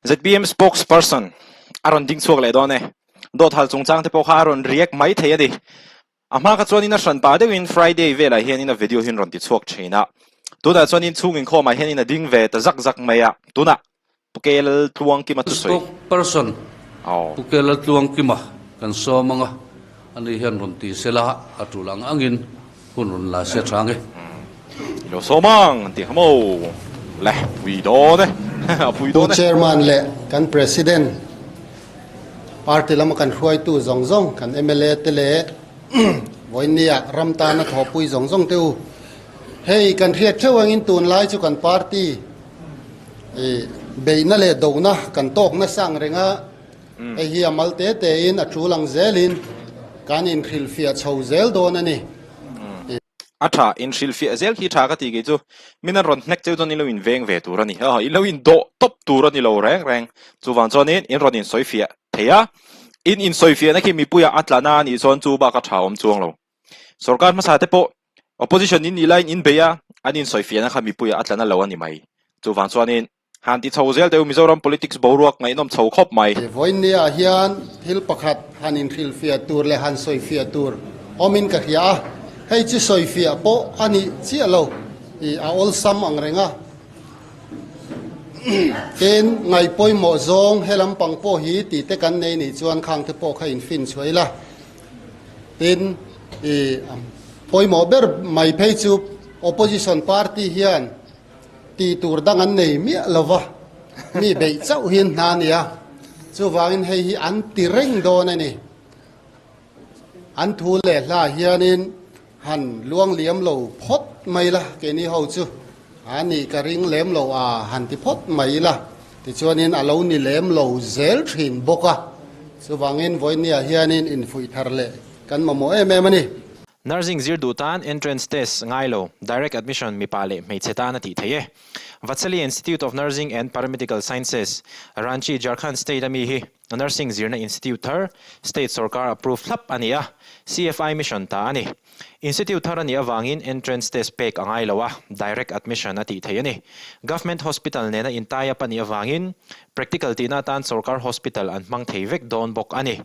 ZPM spokesperson a rawn ding chhuak leh dawn e. Dawt hal chungchang te pawh kha a rawn react mai thei a ni. A hma kha chuanin a hran pah deuhin Friday velah hianin a video hi an rawn ti chhuak thin a. Tunah chuanin chhung inkhawmah hianin a ding ve ta zak zak mai a. Tunah Pu Kelaltluangkima thusawi. Spokesperson Pu Kelaltluangkima kan sawm ang a, ani hian rawn ti se la, a tul ang angin hun rawn la se tha ang e. I lo sawm ang an ti kha maw? Le, pui dawn e, a pui dawn e. Pu Chairman leh kan President, party lama kan hruaitu zawng zawng, kan mla te leh vawiinnia ram tana thawhpui zawng zawng te u, hei kan hriat theuh angin tunlai chu kan party I beihna leh dohna kan tawk nasa ang reng a, hei hi a mal te tein a tul ang zelin kan inhrilhfiah chho zel dawn a ni. A tha, inhrilhfiah zel khi tha ka ti kei chu. Min an rawn hnek cheu chuan in lo inveng ve tur a ni. Ha, in lo indawh tawp tur a ni lo reng reng. Chuvang chuanin in rawn insawifiah thei a, in insawifiahna khi mipuiah a tla na a nih chuan chu bak a tha awm chuang lo. Sorkar hmasa te pawh opposition in nih laiin in bei a, an insawifiahna kha mipuiah a tla na lo a ni mai. Chuvang chuanin han ti chho zel teh u Mizoram politics boruak ngaihnawm chho khawp mai. Vawiinnia hian thil pakhat han inhrilhfiah tur leh han sawifiah tur awmin ka hria a, hei chu sawifiah pawh a nih chiah lo, i a awlsam ang reng a. Tin, ngaihpawimawh zawng he lampang pawh hi tih te kan nei nih chuan khang te pawh kha infinchhuah ila. Tin, i pawimawh ber mai phei chu opposition party hian tih tur dang an nei miah lo va, mi beih chauh hi an hna a ni a, chuvangin hei hi an ti reng dawn a ni. An thu leh hla hianin han luang liam lo phawt mai la, keini ho chu a nih ka ring lem lo a han ti phawt mai la, tichuanin a lo ni lem lo zel thin bawk a, chuvangin vawinia hianin infuih thar leh kan mamawh em em a ni. Nursing zir duh tan entrance test ngai lo, direct admission mipa leh hmeichhe tan a tih theih e. Vatsali Institute of Nursing and Paramedical Sciences, Ranchi, Jharkhand State a mi hi Nursing zirna institute thar, state sorkar approve thlap a ni a, CFI mission ta a ni. Institute thar a nih avangin entrance test pek a ngai lo a, direct admission a tih theih a ni. Government hospital nena in tie up a nih avangin practical tihna atan sorkar hospital an hmang thei vek dawn bawk a ni.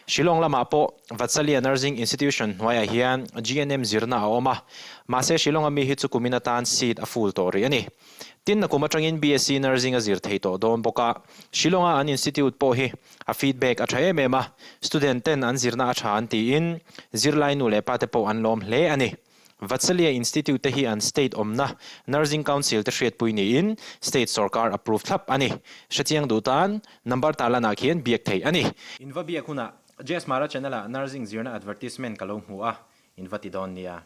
Shillong lamah pawh Vatsalia Nursing Institution hnuaiah hian GNM zirna a awm a, mahse Shillong-a mi hi chu kumin atan seat a full tawh rih a ni. Tin, a kum atangin BSc Nursing a zir thei tawh dawn bawk a, Shillong-a an institute pawh hi a feedback a tha em em a, student ten an zirna a tha an tiin zirlai nu leh pa te pawh an lawm hle a ni. Vatsalia Institute te hi an state awmna Nursing Council te hriatpui niin state sorkar approve thlap a ni. Hrechiang duh tan number tarlanah khian biak theih a ni. In va biak hunah JS Mara channel-ah nursing zirna advertisement ka lo hmu a, in va ti dawn nia.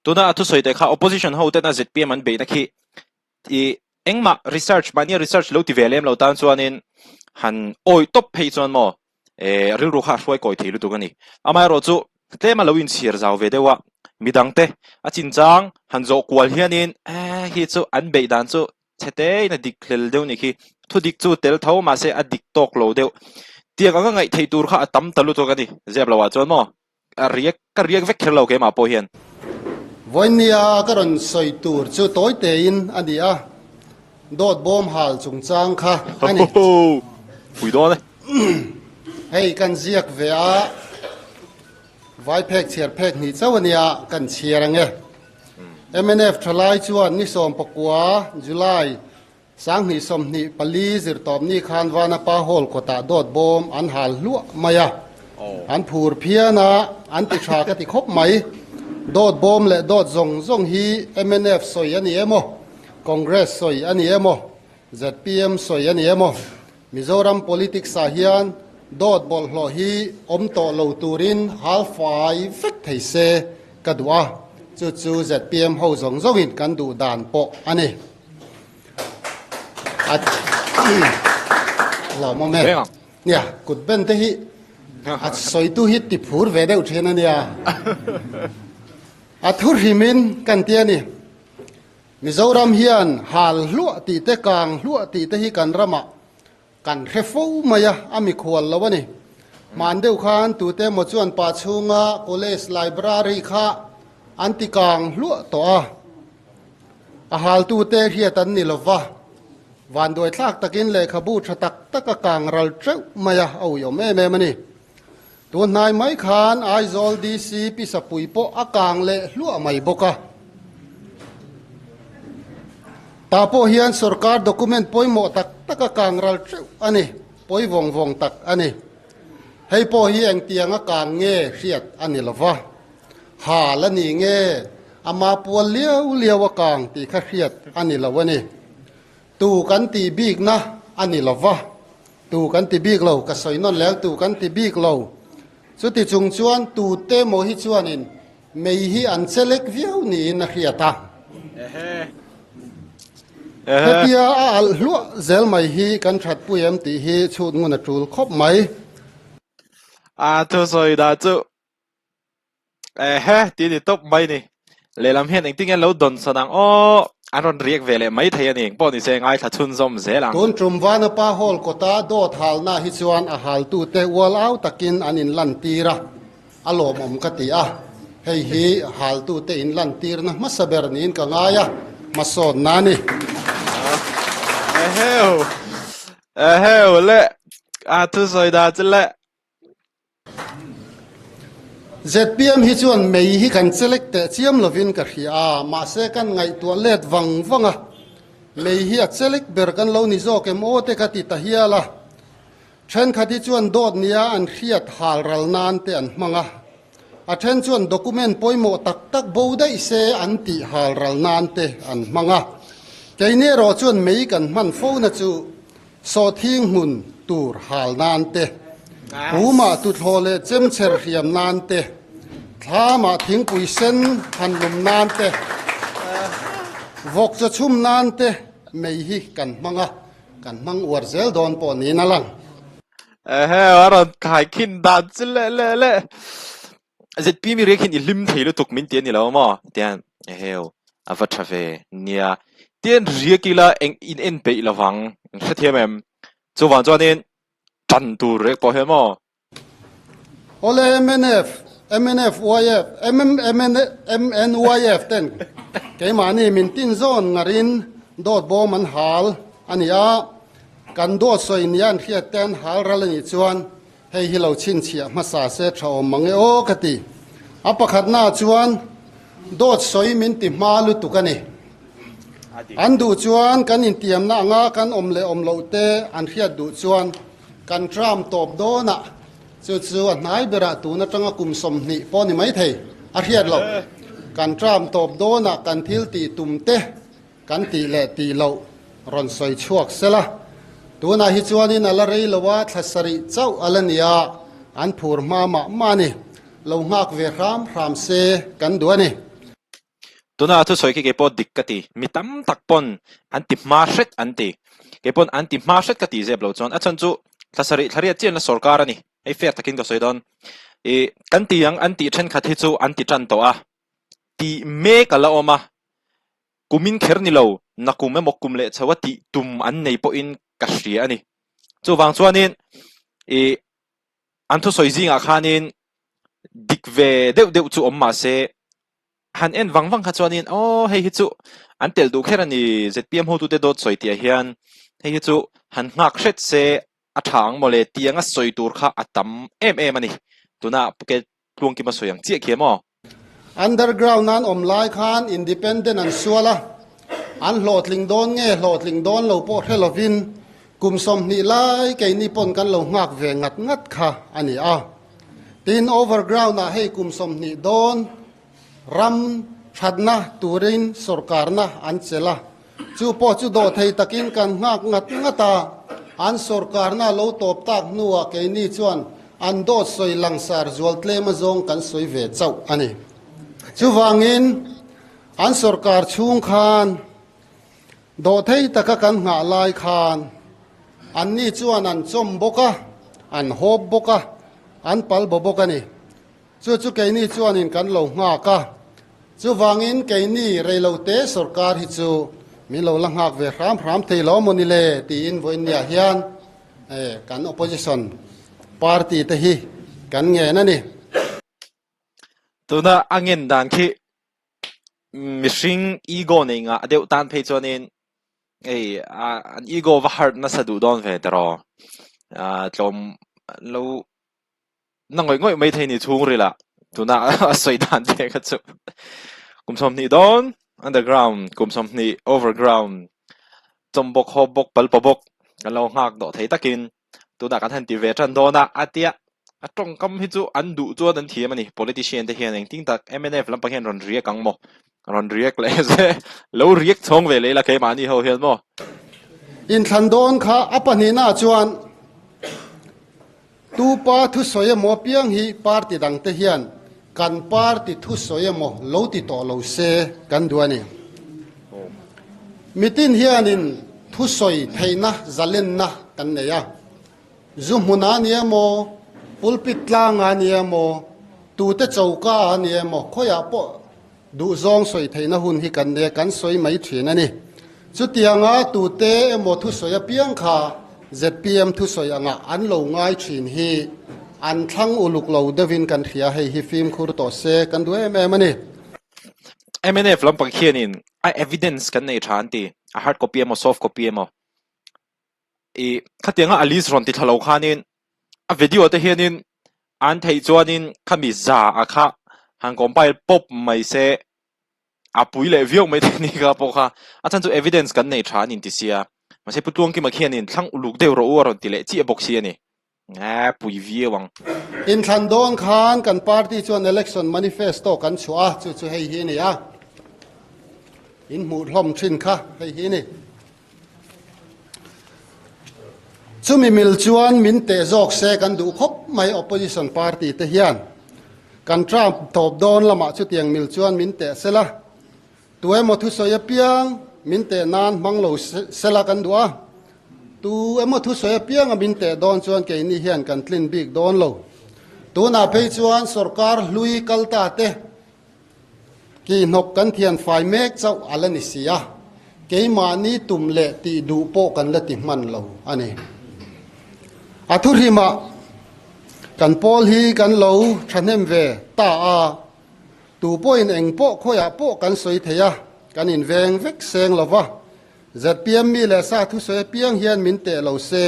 Tuna a thusawi te kha opposition ho tena zpm an beihna khi i engmah research mahnia research lo ti ve lem lo tan chuanin han awi tawp phei chuan maw eh rilru kha a hruai kawi thei lutuk a ni. Amaherawh chu tlem a lo inchhir zau ve deuh a, midang te a chinchang han zawh kual hianin eh hi chu an beih dan chu chhe tein a dik hlel deuh ni khi thu dik chu tel tho mahse a dik tawk lo deuh. Tiang anga ngaih theih tur kha a tam ta lutuk a ni zep lo ah chuan maw. A riak, ka riak vek kher lo keimah pawh hian. Vawinia ka rawn sawi tur chu tawi tein a ni a, dawt bawm hal chungchang kha a ni. Pui dawn e. Hei kan ziak ve a, vai phek chhiar phek hnih chauh a nia, kan chhiar ang e. Mnf thalai chuan ni 14 July 2024 zirtawpni khan Vanapa Hall kawtah dawt bawm an hal hluah mai a, an phur phian a, an ti tha ka ti khawp mai. Dawt bawm leh dawt zawng zawng hi mnf sawi a ni emaw, Congress sawi a ni emaw, zpm sawi a ni emaw, Mizoram politics ah hian dawt bawlhhlawh hi awm tawh lo turin hal fai vek thei se ka duh a, chu chu zpm ho zawng zawngin kan duh dan pawh a ni. Lawmawm e. Nia, kut ben te hi a sawitu hi ti phur ve deuh thin a nia. A thu hrimin kan ti a ni. Mizoram hian hal hluah tih te kang hluah tih te hi kan ramah kan hre fo mai a, a mikhual lo a ni. Hman deuh khan tute emaw chuan pa chhunga college library kha an ti kang hluah tawh a. A haltute hriat an ni lo va, Vanduai thlak takin lehkhabu tha tak tak a kang ral teuh mai a, a uiawm em em a ni. Tun hnai mai khan Aizawl DC Pisapui pawh a kang leh hluah mai bawk a. Tah pawh hian sorkar document pawimawh tak tak a kang ral teuh a ni, pawi vawng vawng tak a ni. Hei pawh hi engtiang a kang nge hriat a ni lo va, hal a ni nge ama pual liau liau a kang tih kha hriat a ni lo a ni. Tu kan tih bikna a ni lo va, tu kan ti bik lo, ka sawi nawn leh ang, tu kan ti bik lo. Chuti chung chuan tute maw hi chuanin mei hi an che lek viau niin a hriat a. Hetia a alh hluah zel mai hi kan thatpui em tih hi chhut ngun a tul khawp mai. A thusawi dah chu Ehe, ti ni tawp mai ni. Lehlam hian engtin nge lo dawn sawn ang aw, an rawn riak ve leh mai thei a ni. Engpawh ni se ngaithla chhunzawm zel ang. Tun tum Vanapa Hall kawta dawt halna hi chuan a haltute ual au takin an inlantir a, a lawmawm ka ti a. Hei hi haltute inlantirna hmasa ber niin ka ngai a, hmasawnna a ni. Eheu, eheu le, a thusawi dan chu le. Zpm hi chuan mei hi kan chelek teh chiam lovin ka hria a, mahse kan ngaihtuah let vang vang a, mei hi a chelek ber kan lo ni zawk em aw te ka ti ta hial a. Thenkhat hi chuan dawt nia an hriat hal ral nan te an hmang a, a then chuan document pawimawh tak tak bo daih se an tih hal ral nan te an hmang a. Keini erawh chuan mei kan hman fo na chu Sawhthing hmun tur hal nan te, pumah tuthlawh leh chemchher hriam nan te, thlamah thingpui sen han lum nan te, vawk chaw chhum nan te mei hi kan hmang a, kan hmang uar zel dawn pawh niin a lang. Ehe, a rawn khai khin dan chu leh leh leh. ZPM i riak hian i hlim thei lutuk min ti a ni lo maw? Tian eheu a va tha ve nia. Tian riak ila eng in en peih lovang in hrethiam em? Chuvang chuanin tan tur rek pawh hian maw? Awle mnf, mnf YF, MNYF ten keimahni min tin zawn ngarin dawt bawm an hal a ni a, kan dawt sawi nia an hriat te an hal ral a nih chuan Hei hi lo chhinchhiah hmasa se tha awm mang e aw ka ti. A pakhatnaah chuan dawt sawi min ti hma lutuk a ni. An duh chuan kan intiamna anga kan awm leh awm loh te an hriat duh chuan kan tram tawp dawnah chu chu a hnai berah tun atanga kum 20 pawh ni maithei a hriat loh. Kan tram tawp dawnah kan thil tih tum te Kan tih leh tih loh rawn sawi chhuak sela, tunah hi chuanin a la rei lo a, thla sarih chauh a la ni a, an phur hma mah mah a ni. Lo nghak ve hram hram se kan duh a ni. Tuna thusawi khi keipawh dik ka ti, mi tam tak pawn an ti hma hret an ti. Keipawn an ti hma hret ka tih zep loh chuan a chhan chu thla sarih thla riat chian la sawrkar a ni. Hei fair takin ka sawi dawn. Ih kan ti ang an tih thenkhat hi chu an ti tan tawh a, tih mek a la awm a, Kumin kher ni lo, nakum emaw kum leh chho a tih tum an nei pawhin ka hria a ni. Chuvang chuanin ih an thusawi zingah khanin dik ve deuh deuh chu awm mah se, han en vang vang kha chuanin aw hei hi chu an telh duh kher a ni, zpm hotute dawt sawi tih ah hian hei hi chu han nghak hret se a tha ang mawle tianga sawi tur kha a tam em em a ni. Tuna Phuket Tluangkima sawi ang chiah khi em aw? Underground an awm lai khan independent an sual a, an hlawhtling dawn nge hlawhtling dawn lo pawh hre lovin kum 20 lai keini pawn kan lo nghak ve ngat ngat kha a ni a. Tin, overground ah hei kum 20 dawn ram thatna turin sorkarna an chelh a, chu pawh chu dawhthei takin kan nghak ngat ngat a, an sorkarna lo tawp tak hnuah keini chuan An dawt sawi langsar zual tlem azawng kan sawi ve chauh a ni. Chuvangin, an sorkar chhung khan dawhthei taka kan nghah lai khan anni chuan an chawm bawk a, an hawp bawk a, an pal baw bawk a ni. Chu chu keini chuanin kan lo nghak a. Chuvangin keini reilote sorkar hi chu min lo la nghak ve hram hram thei lo maw ni le tiin vawiinniah hian Kan opposition party te hi kan ngen a ni. Tuna a ngen dan khi mihring ego nei ngah deuh tan phei chuanin Hei an ego va hurt nasa duh dawn ve tiraw? Tlawm lo na ngawih ngawih mai thei ni chhungril ah tuna a sawi dan te kha chu kum 20 dawn underground kum 20 overground chawm bawk hawp bawk pal paw bawk kan lo nghak dawh thei takin tunah kan han ti ve tan dawn a a tia a tawngkam hi chu an duh chuan an thiam a ni politician te hian engtin tak mnf lampang hian rawn riak ang maw rawn riak leh se lo riak chhawng ve leh ila keimahni ho hian maw. Inthlan dawn kha a pahnihna chuan Tu pa thusawi emaw piang hi party dangte hian kan party thusawi emaw lo ti tawh lo se kan duh a ni. Mitin hianin thusawi theihna zalenna kan nei a, zu hmunah a ni emaw, pulpit tlangah a ni emaw, tute choka ah a ni emaw, khawiah pawh duhzawng sawi theihna hun hi kan nei a, kan sawi mai thin a ni. Chutianga tute emaw thusawi apiang kha zpm thusawi angah an lo ngai thin hi an thlang uluk lo deuhin kan hria, hei hi fimkhur tawh se kan duh em em a ni. Mnf lampang khianin a evidence kan nei tha an ti, a hard copy emaw soft copy emaw. I khatianga a list rawn ti thla lo khanin a video te hianin an theih chuanin khami za a kha han compile pawp mai se a pui leh viau mai thei ni kha pawh kha a chhan chu evidence kan nei tha an inti sia mahse Pu Tluangkima khianin thlang uluk deuh rawh u a rawn ti leh chiah bawk si a ni eh pui viau ang. Inthlan dawn khan kan party chuan election manifesto kan chhuah a, chu chu hei hi a ni a, in hmuh hlawm thin kha hei hi a ni. Chumi mil chuan min teh zawk se kan duh khawp mai opposition party te hian. Kan term tawp dawn lamah chutiang mil chuan min teh sela, tu emaw thusawi apiang min teh nan hmang lo sela kan duh a, tu emaw thusawi apianga min teh dawn chuan keini hian kan tlin bik dawn lo. Tunah phei chuan sorkar hlui kal ta te Kihhnawk kan thian fai mek chauh a la ni si a, keimahni tum leh tih duh pawh kan la ti hman lo a ni. A thuhrimah kan pawl hi kan lo thahnem ve ta a, tu pawhin eng pawh khawiah pawh kan sawi thei a, kan inveng vek seng lo va, Zpm mi leh sa thusawi apiang hian min teh lo se,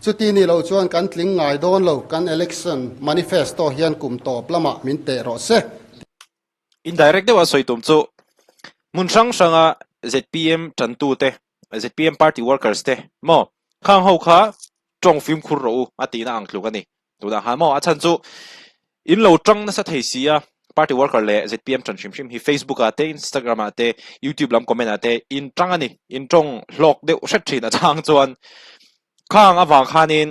chuti ni lo chuan kan tling ngai dawn lo, kan election manifesto hian kum tawp lamah min teh rawh se. Indirect deuha sawi tum chu hmun hrang hranga zpm tantute, zpm party workers te maw khang ho kha tawng fimkhur rawh u a tihna ang tluk a ni. Tunah khan maw a chhan chu in lo tang nasa thei si a, party worker leh zpm tan hrim hrim hi Facebook ah te Instagram ah te YouTube lam comment ah te in tang a ni, in tawng hlawk deuh hret thin a chang chuan khang avang khanin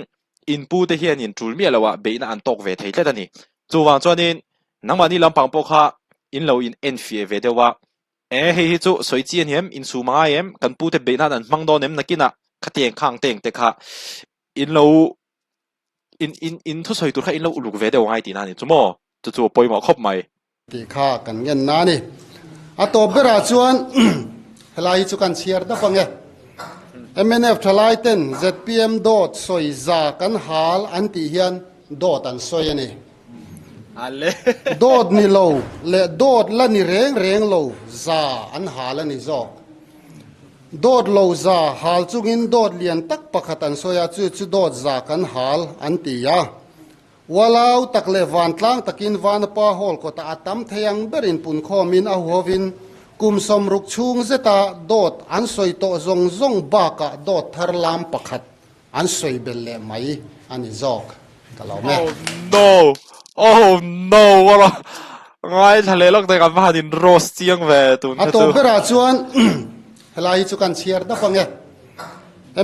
in pu te hian in tul miah loh ah beihna an tawk ve thei tlat a ni. Chuvang chuanin nangmahni lampang pawh kha in lo in enfiah ve deuh a, e hei hi chu sawi chi a ni em, insum a ngai em, kan pu te beih nan an hmang dawn em nakinah khatiang khang teng te kha in lo In in in thusawi tur kha in lo uluk ve deuh angai tihna a ni chu maw? Chu chu a pawimawh khawp mai. Tih kha kan ngen na a ni. A tawp berah chuan helai hi chu kan chhiar dap ang e. Mnf thalai ten zpm dawt sawi za kan hal an tih hian dawt an sawi a ni. Dawt ni lo leh dawt la ni reng reng lo za an hal a ni zawk. Dawt lo za hal chungin dawt lian tak pakhat an sawi a, chu chu dawt za kan hal an ti a. Ualau tak leh vantlang takin Vanapa Hall kawtah a tam thei ang berin punkhawmin a huhovin kum 60 chhung zeta dawt an sawi tawh zawng zawng bakah dawt thar lam pakhat an sawi belh leh mai a ni zawk ka lo me. Oh no! Oh no! Ngaithla leh lawk daih kan va han in roast chiang ve tun kha chu. A tawp berah chuan helai hi chu kan chhiar dap ang e.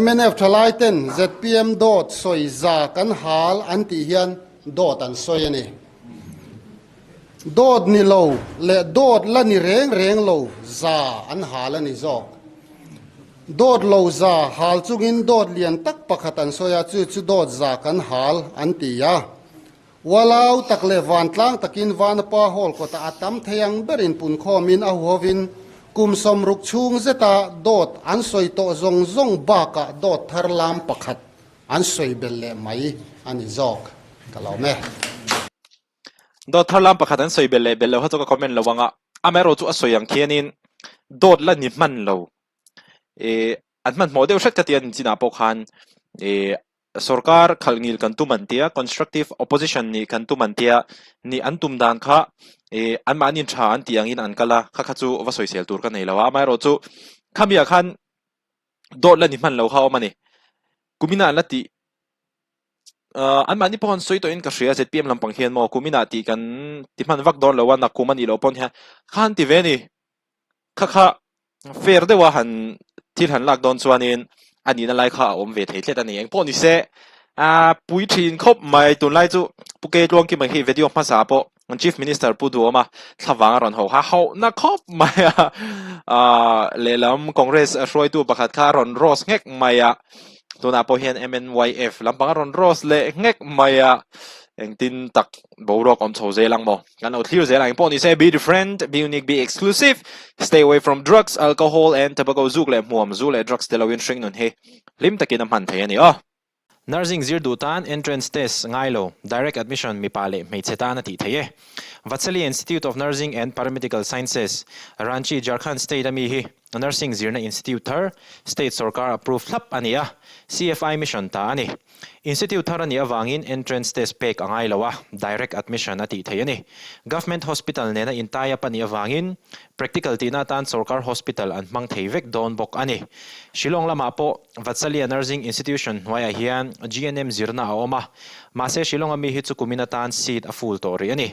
Mnf thalai ten zpm dawt sawi za kan hal an tih hian dawt an sawi a ni. Dawt ni lo leh dawt la ni reng reng lo za an hal a ni zawk. Dawt lo za hal chungin dawt lian tak pakhat an sawi a, chu chu dawt za kan hal an ti a. Ualau tak leh vantlang takin Vanapa Hall kawtah a tam thei ang berin punkhawmin a huhovin kum 60 chhung zeta dawt an sawi tawh zawng zawng bakah dawt thar lam pakhat an sawi belh leh mai a ni zawk ka lo me. Dawt thar lam pakhat an sawi belh leh belh lo kha chu ka comment lo ang a, amaherawhchu a sawi ang khianin dawt la ni hman lo. An hmanhmawh deuh hret ka ti a, chinah pawh khan ih sorkar khalh ngil kan tum an tia, constructive opposition nih kan tum an tia, nih an tum dan kha ih anmahniin tha an tih angin an kal a, kha kha chu va sawisel tur ka nei lo a, amaherawh chu khamiah khan dawt la ni hman lo kha a awm a ni. Kumina an la tih ahh anmahni pawh an sawi tawhin ka hria zpm lampang hian maw kumina tih kan ti hman vak dawn lo a, nakkum a nih loh pawn hian kha an ti ve a ni. Kha kha fair deuha han thil han lak dawn chuanin a nihna lai kha a awm ve thei tlet a ni. Engpawh ni se a pui thin khawp mai. Tunlai chu Pu Kei Tluangkima hi video hmasa pawh Chief Minister Pu Duhawma thlavang a rawn ho kha hauhna khawp mai a. Aaa lehlam Congress hruaitu pakhat kha a rawn roast nghek mai a. Tunah pawh hian MNYF lampang a rawn roast leh nghek mai a. Engtin tak boruak awm chho zel ang maw? Kan lo thlir zel ang pawh ni se, be different, be unique, be exclusive, stay away from drugs, alcohol and tobacco zuk leh hmuam, zu leh drugs te loin hring nun hi hlim takin a hman thei a ni aw. Nursing zir duh tan entrance test ngai lo, direct admission mipa leh hmeichhe tan a tih theih e. Vatsali Institute of Nursing and Paramedical Sciences, Ranchi, Jharkhand State a mi hi Nursing zirna institute thar, state sorkar approve thlap a ni a, CFI mission ta a ni. Institute thar a nih avangin entrance test pek a ngai lo a, direct admission a tih theih a ni. Government hospital nena in tie up a nih avangin practical tihna atan sorkar hospital an hmang thei vek dawn bawk a ni. Shillong lamah pawh Vatsalia Nursing Institution hnuaiah hian GNM zirna a awm a, mahse Shillong a mi hi chu kumin atan seat a full tawh rih a ni.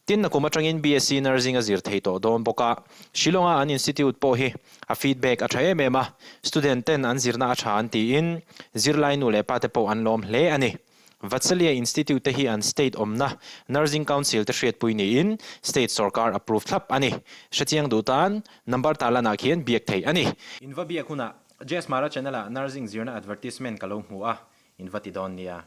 Tin, nakum atangin BSc Nursing a zir thei tawh dawn bawk a, Shillong-a an institute pawh hi a feedback a tha em em a, student ten an zirna a tha an tiin zirlai nu leh pa te pawh an lawm hle a ni. Vatsalia Institute te hi an state awmna Nursing Council te hriatpui niin state sorkar approve thlap a ni. Hrechiang duh tan number tarlanah khian biak theih a ni. In va biak hunah Jazz Mara channel ah Nursing zirna advertisement ka lo hmu a, in va ti dawn nia.